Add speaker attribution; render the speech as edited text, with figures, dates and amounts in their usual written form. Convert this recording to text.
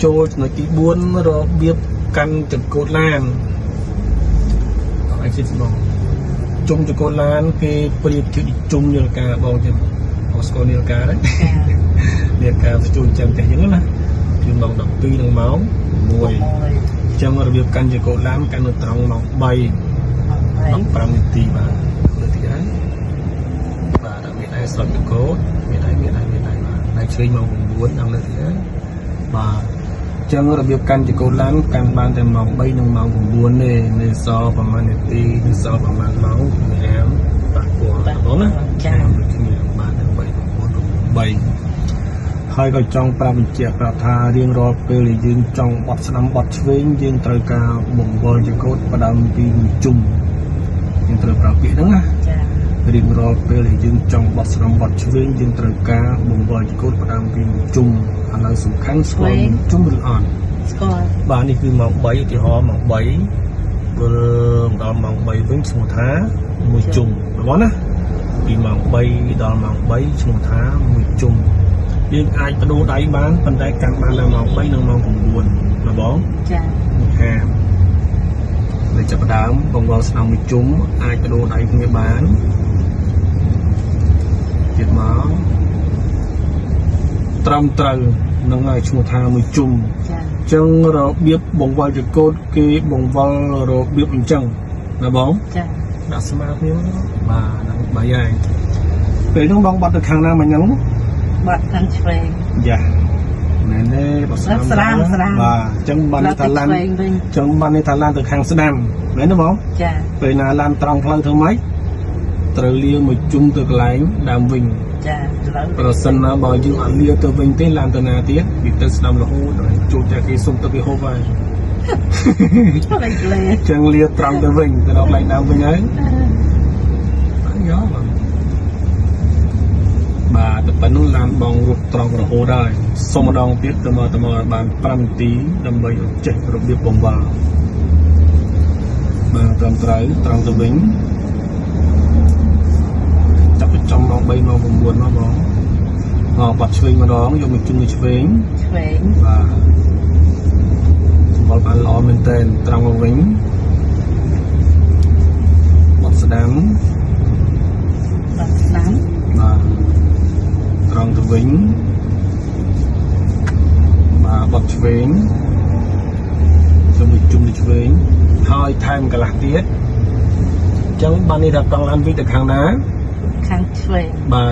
Speaker 1: ចូលចំណុចទី4របៀបកាន់ចង្កូតឡានអីជិតបងជុំចង្កូតឡានគេប្រៀបធៀបជុំនាឡិកាបងចឹងបងស្គាល់នាឡិកាទេ
Speaker 2: ចា
Speaker 1: នាឡិកាស្ជួយចាំផ្ទះចឹងណាគឺម៉ោង12និងម៉ោង1អញ្ចឹងរបៀបកាន់ចង្កូតឡានកាន់នៅត្រង់ម៉ោង3 15នាទីបាទលើទីហើយបាទដល់មានឯស្លុតចង្កូតមានឯមានឯមានឯបាទហើយឆ្វេងម៉ោង9ដល់លើទីហើយបាទអញ្ចឹងរបៀបកាន់ចង្កូតឡានកាន់បានតែម៉ោង3និងម៉ោង9ទេនៅសល់ប្រហែលនាទីនៅសល់ប្រហែលម៉ោងគឺហាមប៉ះពាល់បងណា
Speaker 2: ចា
Speaker 1: ដូចគ្នាបានទាំង3 9 8ហើយក៏ចង់ប្រាប់បញ្ជាក់ប្រាប់ថារៀងរាល់ពេលដែលយើងចង់បត់ស្ដាំបត់ឆ្វេងយើងត្រូវការបង្វិលចង្កូតផ្ដើមពីមួយជុំយើងត្រូវប្រើពាក្យហ្នឹងណា
Speaker 2: ចា
Speaker 1: រៀងរាល់ពេលដែលយើងចង់បត់ស្ដាំបត់ឆ្វេងយើងត្រូវការបង្វិលចង្កូតផ្ដើមពីមួយជុំឥឡូវសំខាន់ស្គាល់មួយជុំឬអត់
Speaker 2: ស្គាល់
Speaker 1: បាទនេះគឺម៉ោង3ឧទាហរណ៍ម៉ោង3វិលដល់ម៉ោង3វិញឈ្មោះថាមួយជុំបងណាពីម៉ោង3ដល់ម៉ោង3ឈ្មោះថាមួយជុំយើងអាចបដូរដៃបានប៉ុន្តែកាន់បានដល់ម៉ោង3និងម៉ោង9ណាបង
Speaker 2: ចា
Speaker 1: ហាមដែលចាប់ផ្ដើមបង្វិលស្ដាំមួយជុំអាចបដូរដៃគ្នាបានទៀតមកត្រឹមត្រូវនឹងហើយឈ្មោះថាមួយជុំ
Speaker 2: ចា
Speaker 1: ចឹងរបៀបបង្វិលចង្កូតគេបង្វិលរបៀបអញ្ចឹងណាបង
Speaker 2: ចា
Speaker 1: ដាក់ស្មើគ្នាមកបាទហ្នឹងបីហើយពេលហ្នឹងបងបាត់ទៅខាងណាមកហ្នឹង
Speaker 2: បាត់ខាងឆ្វេង
Speaker 1: យ៉ាមែនទេបើស្ដាំ
Speaker 2: ស្ដាំស្ដាំ
Speaker 1: បាទអញ្ចឹងបានន័យថាឡាន
Speaker 2: ឆ្វេងវិញ
Speaker 1: អញ្ចឹងបានន័យថាឡានទៅខាងស្ដាំមែនទេបង
Speaker 2: ចា
Speaker 1: ពេលណាឡានត្រង់ផ្លូវធ្វើម៉េចត្រូវលាមួយជុំទៅកន្លែងដើមវិញ
Speaker 2: ចាឡើយ
Speaker 1: ប្រសិនណាបើយើងអត់លាទៅវិញទេឡានទៅណាទៀតវាទៅស្ដាំរហូតដល់ជួបតែគេសុំទឹកគេហូបហើយ
Speaker 2: លេចលេ
Speaker 1: ចឹងលាត្រង់ទៅវិញទៅដល់កន្លែងដើមវិញហើយបាទយកបាទបាទតែប៉ុណ្្នឹងឡានបងរត់ត្រង់រហូតហើយសុំម្ដងទៀតទៅមកទៅមកឲ្យបាន5នាទីដើម្បីឲ្យចេះរបៀបបង្វិលបាទត្រឹមត្រូវត្រង់ទៅវិញចាប់ទៅចំម៉ោង3ម៉ោង9មកបងមកបាត់ឆ្វេងម្ដងយកមកជុំទៅឆ្វេង
Speaker 2: ឆ្វេង
Speaker 1: បាទបង្វិលបានល្អមែនតើត្រង់មកវិញបត់ស្ដាំ
Speaker 2: បាត់ស្ដាំ
Speaker 1: បាទត្រង់ទៅវិញបាទបត់ឆ្វេងជាមួយជុំទៅឆ្វេងហើយថែមកន្លះទៀតអញ្ចឹងបាននេះថាកង់ឡានវិញទៅខាងណា
Speaker 2: ខាងឆ្វេង
Speaker 1: បាទ